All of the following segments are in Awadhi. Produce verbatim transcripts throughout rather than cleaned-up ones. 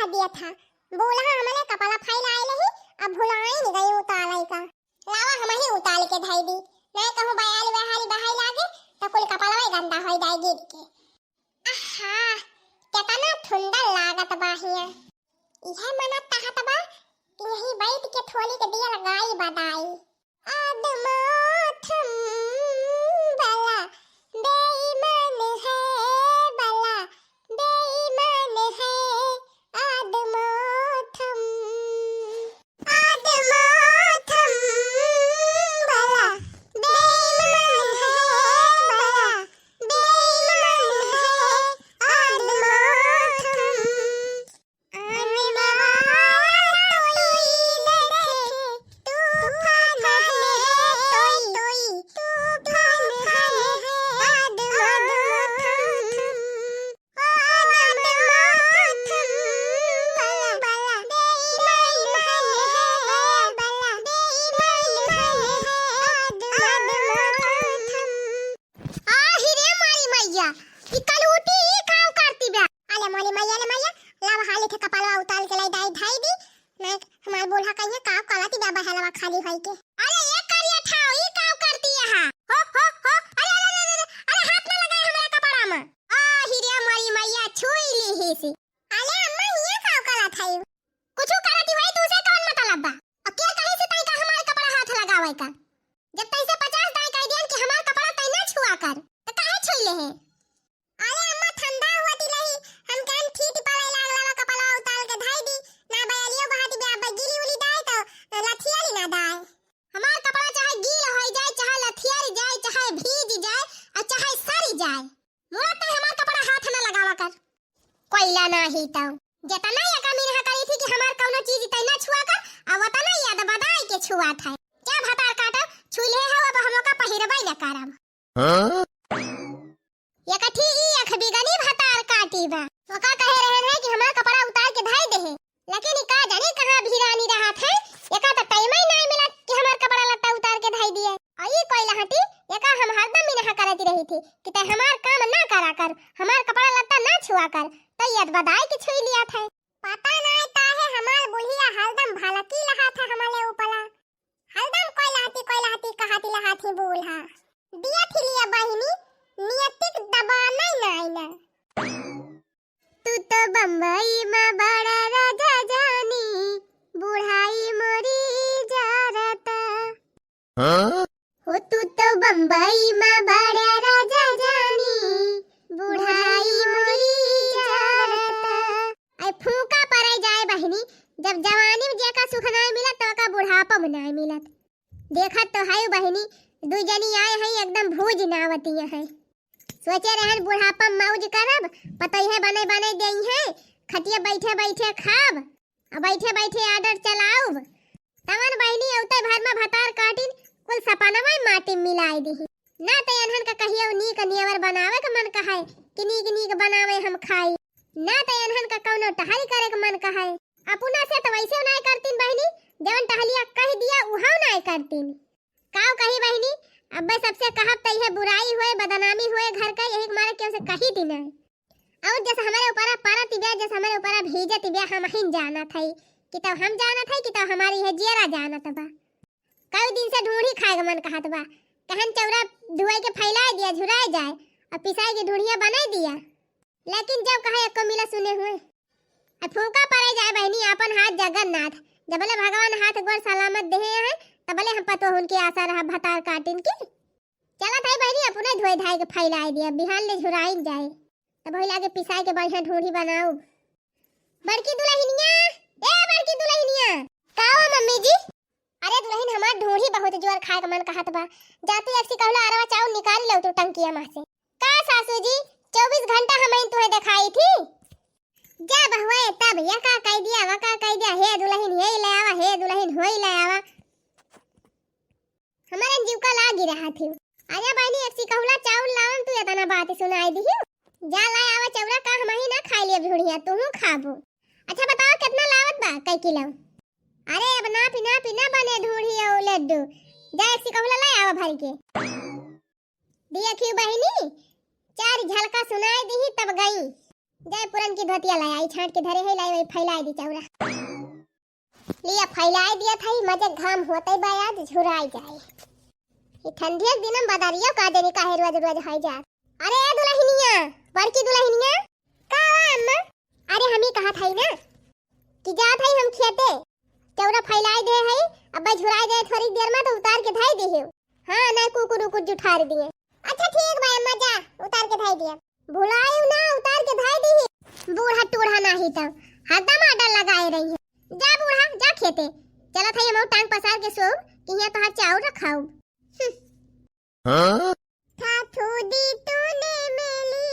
दिया था। बोला हमरे कपड़ा फैलाए लही, अब भुलाइन गई उतारे का। लावा हमही उतार के धई दी, नहीं कहूँ बयाली बहारी बहाई लागे, तो कुल कपड़वा गंदा हो जाए गिर के। आहा, केतना ठुंडा लागत बा हिया। इहे मनत कहत बा कि यही बैठ के थोली के दिया लगाई बदाई। आदमाथम बला बेईमान है, बला बेईमान है। आदमाथम, आदमाथम बला बेईमान है, बला बेईमान है। आदमाथम आहि रे मारी मैया, ई कलूटी ई काव करती बा। अले मोली मैया, ले मैया, लावा हाली थे कपलवा उतार के लाई दाई धाई दी। नहीं हमार बूढ़ा कहिए काव करती बा बहलवा खाली होई के। अरे ये करिया ठाव, ई काव करती यहाँ? हो, हो, हो, अरे, अरे, अरे, अरे, अरे, हाथ ना लगाए हमारे कपड़ा में। आहि रे मारी मैया, छुई ली ही सी। अले अम्मा, ये काव करत है? कुछ करती होई, तुझे कौन मतलब बा? और क्या कहे से तई का हमारे कपड़ा हाथ लगावे का? जब तैसे पचास दाई कह दियन कि हमार कपड़ा तई ना छुआ कर, तो काहे छुई ले है? अरे अम्मा, ठंडा हुआ ती नहीं, हम कहन ठीक पड़े लागला बा, कपड़ा उतार के धाई दी, ना बयालियो बहाती बे, अब गिली उली दाए तो लथियारी ना दाए। हमार कपड़ा चाहे गील होई जाए, चाहे लथियारी जाए, चाहे भीज जाए, और चाहे सरी जाए, मुड़ा तई हमार कपड़ा हाथ ना लगावा कर। कोयला नाही तो जितना ये कमी रहा करी थी कि हमार कौनो चीज तई ना छुआ कर, अब उतना याद बदाई के छुआ था। क्या भतार काटब, छुई ले हो, अब हम ओका पहिरबे न करब। हाँ? ये कठी ई अख बिगनी भतार काटी बा। ओका कहे रहन है कि हमार कपड़ा उतार के धाई दे है, लेकिन ई का जाने कहाँ भिरानी रहत है, एका तो टाइम ही नहीं मिलत कि हमार कपड़ा लत्ता उतार के धाई दिए। और ई कोई लहटी, एका हम हरदम मिनहा करती रही थी कि तै हमार काम ना करा कर, हमार कपड़ा लत्ता ना छुआ कर, तो ये बदाई के छुई लिया था। पता नहीं काहे हमार बुढ़िया हरदम भलकी लहा था हमारे ऊपला। हरदम कोई लहटी, कोई लहटी, कहाती लहाती बूढ़ा। दिया थी लिया बहिनी, नियतिक दबाना ही ना आईना। तू तो बम्बई में बड़ा राजा जानी, बुढ़ाई मोरी जारता। हाँ? हो तू तो बम्बई में बड़ा राजा जानी, बुढ़ाई मोरी जारता। आई फूका परे जाए बहिनी, जब जवानी में जेका सुख नाय मिलत, तो का बुढ़ापा में नाय मिलत। देखत तो है बहिनी, दू जनी आए हैं एकदम भूज नावतिया है। सोचे रहन बुढ़ापा में मौज करब, पतोहे बने बने देई है, खटिया बैठे बैठे खाब, आ बैठे बैठे order चलाउब। तवन बहिनी अवते भर में भतार काटिन, कुल सपनवा माटी में मिलाई दिही। ना तो एनहन का कहियो नीक नियवर बनावे के मन कहाए कि नीक नीक बनावे हम खाई, ना तो एनहन का कौनो टहल करे के मन कहाए। अपना से तो वैसे नाय करतीन बहिनी, जवन टहलिया कह दिया उहाव नाय करतीन। काव कही बहिनी, अब्बे सबसे कहब त इहे बुराई होए, बदनामी होए घर का, यही के मारे केहू से कही दी नाय। और जस हमरे ऊपरा परत बिया, जस हमरे ऊपरा भीजत बिया, हमहिन जानत हई कि तब हम जानत हई कि तब हमारी है जियरा जानत बा। कई दिन से ढूंढी खाए के मन कहत बा, कहन चौरा धुआई के फैलाए दिया, झुराए जाए और पिसाई के ढूंढिया बनाए दिया, लेकिन जब कहा एको मिला सुने हुए। अब फूका परे जाए बहिनी आपन हाथ जगन्नाथ, जबले भगवान हाथ गोड़ सलामत देहे हैं, तबले हम पतोह उनके आशा रहा भतार काटिन की। चलत है बहिनी, अपने धोए धाए के फैलाए दिया, बिहान ले झुराइन जाए, तब वही लागे पिसाए के बढ़िया ढूंढी बनाओ। बड़की दुल्हनिया, ए बड़की दुल्हनिया। का हो मम्मी जी? अरे दुल्हन, हमार ढूंढी बहुत जोर खाए के मन कहत बा, जा तू एक सिकहुला अरवा चाउर निकाल लो तू टंकिया में से। का सासू जी, चउबीस घंटा हमइन तुहे देखाई थी? जब हुए तब ये का कह दिया, वो का कह दिया, हे दुल्हन हे ले आवा, हे दुल्हन होई ले आवा। हमारे जीव का लागी रहा थी। आजा बहिनी, एक सिकहुला चाउर लावन, तू इतना बात सुनाई दिही। जा लाए आवा चौरा का, हमही ना खाई लिए ढूंढिया, तू खाबू। अच्छा बताओ कितना लावत बा कई किलो? अरे अब ना पीना पीना बने ढूंढी और लड्डू, जा एक सिकहुला लाए आवा भर के। देखियो बहिनी, चार झलका सुनाई दिही तब गई। जाए पुरनकी धोतिया लाई आई, छाँट के धरे है, लाई वही फैलाए दी चौरा। लिया फैलाए दिया था, मजे घाम होते बा, आज झुराई जाए। ये ठंडिया के दिन में बदरियो का देनी काहे रोज रोज है जा। अरे ए दुलहिनिया, बड़की दुलहिनिया, का हुआ अम्मा? अरे हम ही कहा था ना कि जात है हम खेते, चौरा फैलाए दे है, अब झुराए दे थोड़ी देर में तो उतार के धाई दे है। हाँ, ना कुकुर उकुर जुठार दिए। अच्छा ठीक बा अम्मा, जा उतार के धाई दिया। भुलाए ना, उतार के धाई दी। बूढ़ा टूढ़ा नाही तो हरदम आडर लगाए रही है। जा बूढ़ा, जा खेते। चला था ये मऊ टांग पसार के सोब कि यहाँ तोहार चाउर रखाऊ। हाँ? था थूदी तूने मेली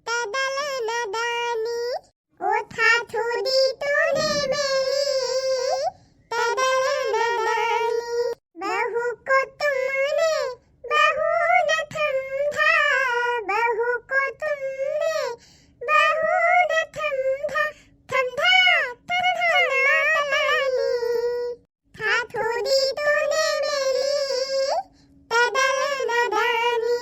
तदल नदानी। ओ था थूदी तूने मेली तदल नदानी। बहू को तुमने बहू न समझा, बहू को तुमने बहू न समझा, समझा, समझा ना तलानी। था थूदी तूने मेली तदल नदानी।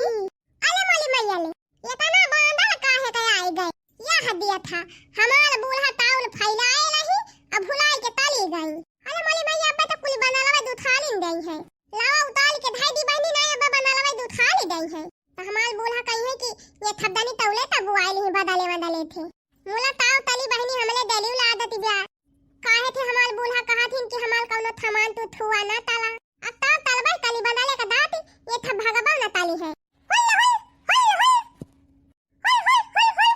अरे मोली मैया ले, इतना बांदर काहे के आई गए? यह दिया था, हमार बूढ़ा ताउल फैलाए रही, अब भुलाए के तली गई। अरे मोली मैया, अब तो कुल बनलवा दुथाली दई है। लावा उतार के धाई दी बहनी, ना अब बनलवा दुथाली दई है। तो हमार बूढ़ा कही है कि ये थब्दनी तौले तब बुआई ली बदले बदले थे। मुला ताव तली बहनी हमले देली ला आदत जा। काहे थे हमार बूल्हा कहा थिन कि हमार कौनो थमान तू थुआ ना ताला। अब ताव तलबे तली बना ले का दाती, ये था भगबा ना ताली है। हुल्ले, हुल्ले, हुल्ले, हुल्ले। हुल्ले, हुल्ले,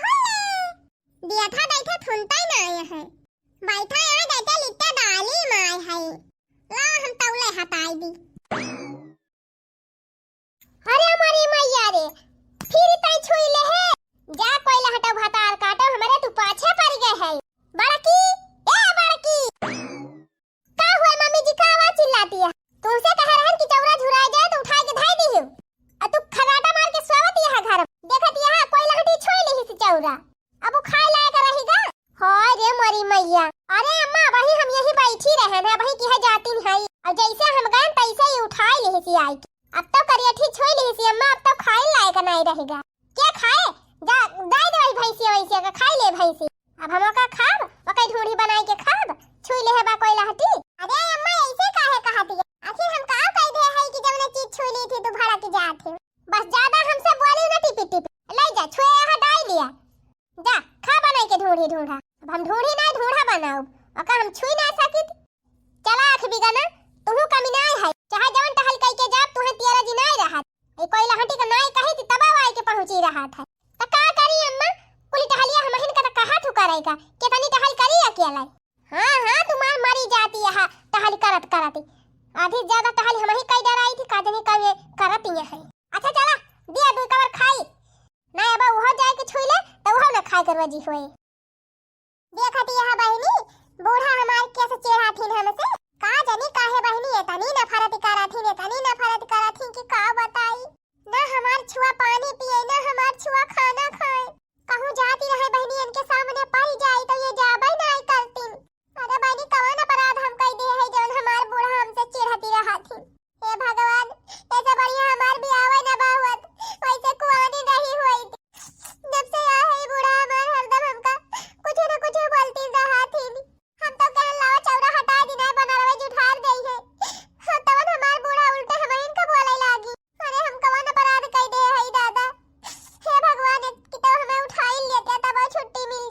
हुल्ले। दिया था बैठे थुनता ही ना आया है। बैठा आए बैठे लिट्टे डाली माय है। ला हम तौले हटाई दी। अरे हमारी मैया रे, फिर तई छुई ले है। जा कोयला हटाओ, भतार काटो, हमरे तू पाछे पड़ गए है। बड़की, ए बड़की। का हुआ मम्मी जी, का आवाज चिल्लाती है? तुमसे कह रहन कि चौरा झुराए जाए तो उठाए के धाई दी हो। आ तू खर्राटा मार के सोवत यहाँ घर। देखत यहाँ कोयला हटी छुई ली से चौरा। अब उ खाए लायक रहिगा? हाय रे मोरी मैया। अरे अम्मा, अबही हम यही बैठी रहन है, अबही किहे जाती नहीं। अब जैसे हम गए तैसे ही उठाई लिहिसी आई के। अब तो करियठी छुई लिहिसी अम्मा, अब तो खाए लायक नहीं रहिगा। के खाए? जा, दे दे वही भैंसिया वैसिया का खाई ले भैंसी। अब हम ओका खाब, ओकर ढूंढी बनाई के खाब, छुई ले है बा कोयला हटी। अरे अम्मा, ऐसे काहे कहती है? आखिर हम का कह दे है कि जौने चीज छुई ली थी तू भड़क जात है? बस ज्यादा हमसे बोली ना टिपी टिपी। ले जा, छुए यहाँ डाल लिया। जा, खा बनाई के ढूंढी ढूंढा। अब हम ढूंढी ना ढूंढा बनाउब, ओका हम छुई ना सकित। चला आँख बिगना, तुहू कमी नाय है। चाहे जवन टहल कई के जाब, तुहे तियरा जी नाय रहत। ए कोयला हटी के नाय कही थी, तब आई के पहुँची रहत है। त का करी अम्मा, कुल टहलिया हमहिन का त कहा थू करेगा, केतनी टहल करी अकेला। हाँ, हाँ, तुम्हार मरी जाती है टहल करत करत। आधी ज्यादा टहल हमही कई डराई थी, का जनी का ये करत ये है। अच्छा चला, दिया दुई कवर खाई। ना अब उहो जाए के छुई ले, त उहो ना खाए के रोजी होए। देखत यह बहिनी, बूढ़ा हमार कैसे चिढ़ाथिन हमसे। का जनी काहे बहिनी एतनी नफरत करथिन, एतनी नफरत करथिन कि का बताई। ना हमार छुआ पानी पिए, ना हमार छुआ खाना खाए। कहूँ जाती रहे बहिनी, इनके सामने पड़ जाई तो ये जाबे नाय करतीन। अरे बहिनी, कवन अपराध हम कई दिए है जौन हमार बूढ़ा हमसे चिढ़ती रहथिन? हे भगवान, ऐसे बढ़िया हमार बियाह न बा हुअत, वैसे कुआनी रही हुई। जब से आ है बूढ़ा हमार हरदम हमका कुछ न कुछ बोलती रहथिन। हम तो कहन लावा चौरा हटा दी, ना बनरवे जुठार देई है। हाँ, तवन हमार बूढ़ा उल्टे हमहिन का बोले लागी। अरे हम कवन अपराध कई दे हई दादा? हे भगवान, एक की तो हमें उठाई लेते तब छुट्टी मिली।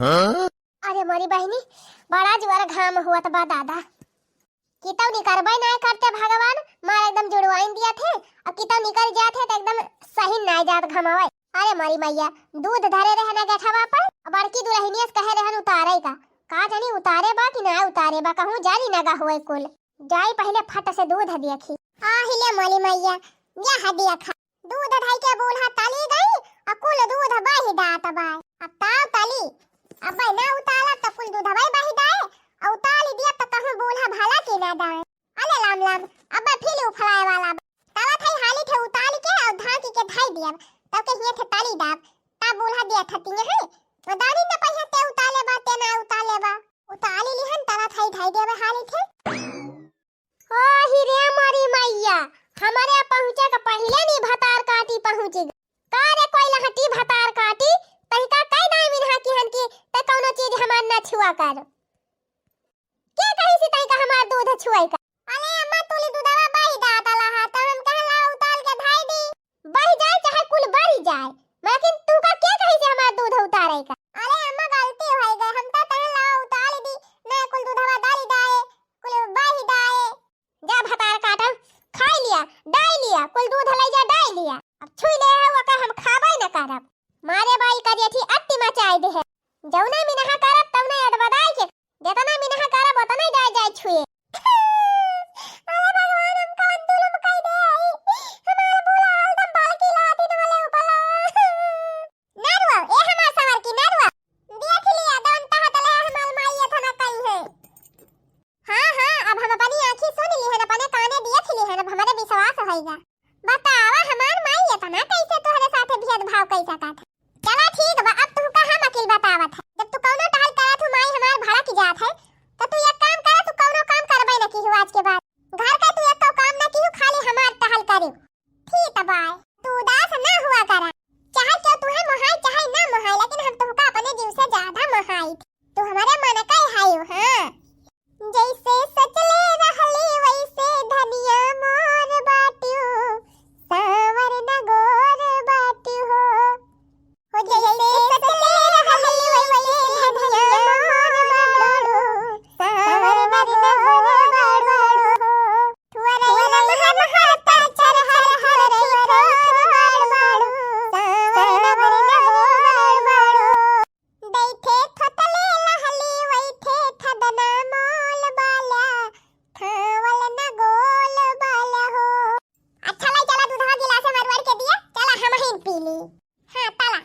अरे मोरी बहिनी, बड़ा जोर घाम होत बा दादा। कितौ निकरबै नाय करते भगवान, मार एकदम जुड़वाइन दिया थे। अब कितौ निकर जात है तो एकदम सही नाय जात घमवै। अरे मोरी मैया, दूध धरे रहन गठवा पर, बड़की दुलहिनिया से कहे रहन उतारे का। का जानी उतारे बा कि ना उतारे बा, कहूँ जानी नगा होए कुल। जाई पहिले फट से दूध देखी। आहिले मोरी मैया, यह देखा, दूध धई के बूढ़ा तली गई, अ कुल दूध बही दात बा। अब ताव तली, अब ना उतालब त कुल दूध बही बही दाए, अ उताली दिया त कहूँ बूढ़ा भला की ना दाए। अले लाम लाम, अब फिर उफलाए वाला बा। तला थई हाली थे उताली के अउ धाकी के धई दियब, तब के हिये थे तली दाब, तब बूढ़ा दिया थतिये है। तो दानी न पहिया ते उताले बा, ते ना उताले बा। उताली लिहन तला थई धई देबे हाली थे। ओ हिरे मोरी मैया, हमरे पहुँचे के पहिले नी भतार काटी पहुँच गई। का रे कोई लहटी भतार काटी, तहिका कई दाई मिनहा किहन की ते कौनो चीज हमार न छुआ कर। के कही सी तहिका हमार दूध छुआई का? अले अम्मा, तुली दूधवा बही दात लहा, तो हम कहला उताल के धाई दी। बही जाए चाहे कुल बरी जाए, लेकिन तू का के कही से हमार दूध उतारे का? अरे अम्मा, गलती होई गई, हम तो तहन लावा उतारी दी, ना कुल दूधवा डाली दाए, कुल बही दाए। जा भतार काटल, खाई लिया, डाई लिया, कुल दूध लई जा डाई लिया। अब छुई ले है ओका हम खाबे न करब। मारे बाई करियठी अट्टी मचाई दे है। जौने मिनहा करब तौने अडबदाई के, जेतना मिनहा करब ओतने जाए जाए छुए। अरे भगवान, हम कौन जुलुम कई दे हई? हमार बूढ़ा हरदम बड़की लाठी न वाले उपला। ना रुआ, ए हमार सवर की ना रुआ। देख लिया, दौन तहत ले हमार माई एतना कई है। हाँ, हाँ, अब हम अपनी आँखी सुन ली हन, अपने काने देख ली हन, अब हमरे विश्वास होइगा। बतावा, हमार माई एतना कैसे तोहरे साथे भेदभाव कई सकत है? चला ठीक बा, अब तुहका हम अकिल बतावत है। जब तू कौनो टहल करत हू, माई हमार भड़क जात है, तो तू एक काम करा, तू कौनो काम करबे न कीहू आज के बाद। घर का तू एको काम न कीहू, खाली हमार टहल करू। ठीक बा, तू उदास ना हुआ करा, चाहे क्यों तुहे मोहाई चाहे ना मोहाई, लेकिन हम तुहका अपने जीव से ज्यादा मोहाई। तू हमारे मन का ही हाई हो, हाँ। जैसे सचले रहली वैसे धनिया मोर बाट्यू, साँवर न गोर बाट्यू हो। हो जैसे सचले रहली वैसे धनिया मोर बाट्यू, साँवर न गोर बाट्यू हो। थुअर लमहर हाथा चरहर हर थुअर थुअर बाट्यू, साँवर न गोर बाट्यू। दैथे थोतले लहली वैथे थदना मोल बाला, थावल न गोल बाला हो। अच्छा लाई, चला दूधवा गिलास में मरुआर के दिया, चला हमहिन पी ली। हाँ, तला।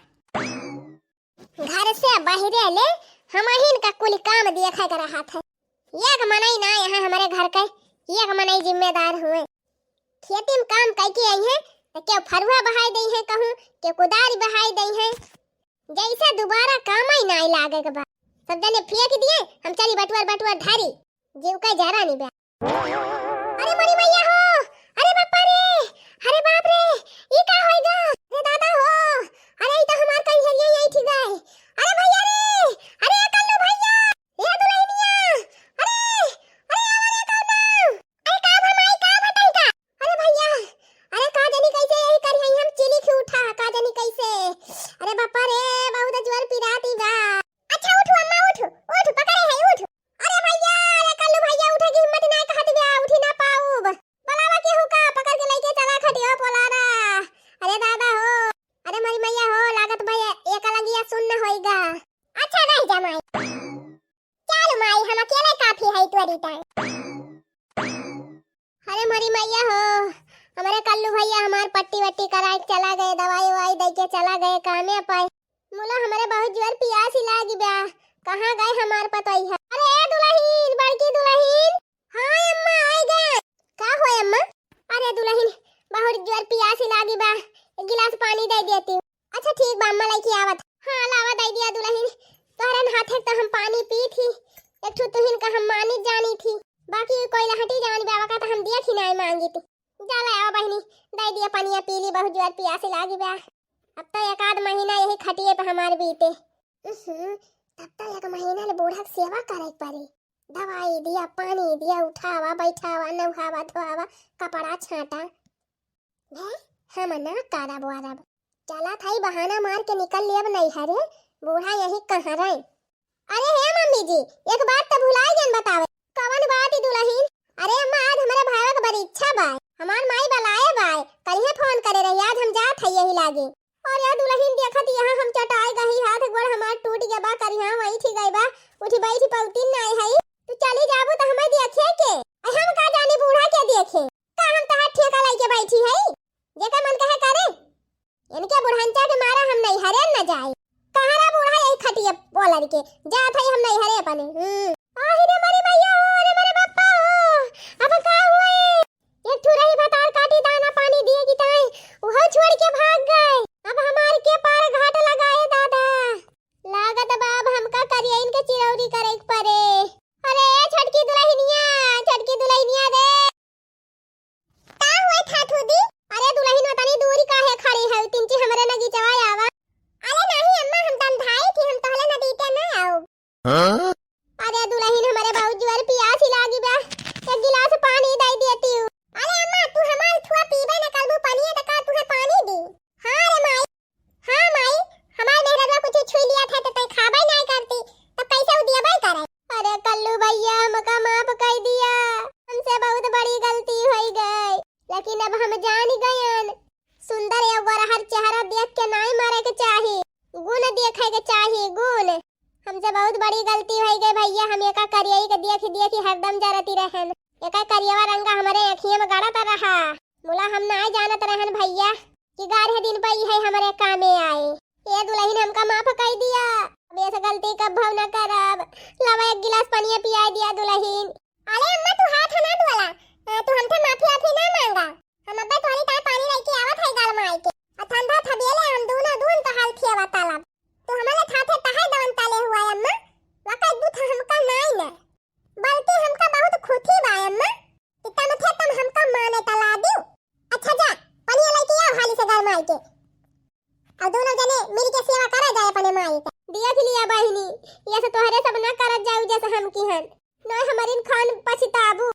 घर से बहिरे ले हमहिन का कुल काम देखे के रहत है। एक मनई ना यहाँ हमरे घर के, एक मनई जिम्मेदार हुए। खेती में काम कई के आई है, तो केहू फरुआ बहाई दई है कहूँ, केहू कुदारी बहाई दई है। जैसे दोबारा काम ही नाई लागे के बा। सब जने फेंक दिए, हम चली बटुअर बटुअर धरी, जीव का जरा नहीं बा। अरे मोरी मैया हो, अरे बापा रे, अरे बाप रे, ई का होई गा? अरे दादा हो, अरे ई तो हमार कई हेरिया यही ठीक है। अरे भैया रे, अरे कल्लू भैया, ए दुल्हनिया, अरे, अरे आवा रे कौना। अरे का भमाई, का भटई का? अरे भैया, अरे का जानी कैसे यही करी हई हम, चिली खी उठा, का जानी कैसे। अरे बापा रे, बहुत जोर पिराती बा। अच्छा उठ अम्मा, उठ, उठ, पकड़े है, उठ। अरे भैया, अरे कल्लू भैया उठे की हिम्मत ना कहत बा, उठी ना पाउब। बोलावा केहू का, पकड़ के लेके चला खटिया पोलारा। अरे दादा हो, अरे मोरी मैया हो, लागत भैया एक लंगिया सुन्न होइगा। अच्छा रह जा माई। चल माई, हम अकेले काफी है तोरी टाइम। अरे मोरी मैया हो, हमरे कल्लू भैया हमार पट्टी वट्टी कराए के चला गए, दवाई ववाई दे के चला गए कामे पे। मुला हमरे बहुत जोर पियास ही लागी बा, कहाँ गए हमार पतोहिया? अरे ए दुलहिन, बड़की दुलहिन। हाँ अम्मा, आई गए। का हो अम्मा? अरे दुलहिन, बहुत जोर पियास ही लागी बा, एक गिलास पानी दे देती। अच्छा ठीक बा अम्मा, लइके आवत। हाँ लावा, दे दिया दुलहिन, तोहरन हाथे तो हम पानी पी थी, एक ठो तुहिन का हम मानी जानी थी, बाकी कोई लहटी जान बाबा का तो हम दिया थी नाय मांगी थी। जा ले आवा बहिनी, दे दिया पनिया पी ली, बहुत जोर पियास लागी बा। अब तो एक आध महीना यही खटिए पे हमार बीते। उहुं, तब तो एक महीना ले बूढ़ा के सेवा करे के पड़ी। दवाई दिया, पानी दिया, उठावा, बैठावा, नहावा, धोआवा, कपड़ा छाटा। भे, हम ना करब वरब। चला थाई बहाना मार के निकल लेब नैहरे, बूढ़ा यही कहाँ रहे। अरे हे मम्मी जी, एक बात त भुलाइ गयन बतावे। कवन बात ई दुलहिन? अरे अम्मा, आज हमरे भाईवा के परीक्षा बाय, हमार माई बलाए बाय, कलिहे फोन करे रही, आज हम जात हई यही लागे। अरे दुलहिन, देखत यहाँ हम चटाई गही, हाथ गोड़ हमार टूट गया बा, करिहा वही ठीक गई बा, उठी बैठी पौतीन नाई हई। तू चली जाबू त हमें देखे के, अरे हम का जानी बूढ़ा के देखे, का हम तहार ठेका लइके बैठी हई, जेकर मन कहे करे। इनके बुढ़ांचा के मारा हम नैहरे न जाए। कहाँ रे बूढ़ा, यही खटिया बोलर के, जात हई हम नैहरे अपने। हम्म। आहि रे मरी मैया हो, रे मरे बापा हो, अब का हुए? एक ठुरही भतार काटी दाना पानी दिए कि ताई, उहो छोड़ के भाग गए। अब हमार के पार घाट लगाए दादा। लागत बा अब हमका करियइन के चिरौरी करे के परे। अरे ए छोटकी दुलहिनिया, छोटकी दुलहिनिया रे। का हुए थाथू दी? अरे दुलहिन, तनी दूरी काहे खड़ी है? तिनची हमरे नगीचवा आवा। अरे नाही अम्मा, हम तंधाई थी, हम तोहले नदीते ना आओ। हाँ? अरे दुलहिन, हमरे बहुत जोर पियास ही लागी बा, एक गिलास पानी दे देती हूँ। अरे अम्मा, तू हमार थुआ पीबे न करबू पनिया, त का तुहे पानी दी? हाँ रे माई, हाँ माई, हमार मेहरबा कुछ छुई लिया था तो तै खाबे नाय करती, तब कैसे उ दियबे करे? अरे कल्लू भैया, हमका माफ कर दिया, हमसे बहुत बड़ी गलती होई गई, लेकिन अब हम जान गयन। सुंदर एगो गोरहर चेहरा देख के नाय मारे के चाही, गुण देखे के चाही, गुण। हमसे बहुत बड़ी गलती होई गई भैया, हम एका करियई के देख देख हरदम जरती रहन, एका करियवा रंगा हमरे अखिया में गड़त रहा। मुला हम नाय जानत रहन भैया कि गाढ़े दिन पे इहे हमरे कामे आए। ए दुलहिन, हमका माफ कई दिया, अब ऐसे गलती कब्बो न करब। लावा एक गिलास पनिया पियाई दिया दुलहिन। अरे अम्मा, तू हाथ ना धोला, अ, तू हमसे माफी वाफी ना मांगा। हम अब्बे तोहरी ताई पानी लेके आवत है गरमाई के। आ ठंडा थबियले हम दोनों दून तो हाल खियावा तालब। तू हमले थाथे तहाई दवन ताले हुआ अम्मा, वका दूध हमका नाई ना। बल्कि हमका बहुत खुशी बा अम्मा, कि तम थे तम हमका माने तला दियो। अच्छा जा, पनिया लेके आओ हाली से गरमाई के। और दोनों जने मिल के सेवा करा जाए अपने माई के। देख लिया बहिनी, ये से तोहरे सब ना करत जाऊ जैसे हम की हन। ना हमरिन खान पछताबू।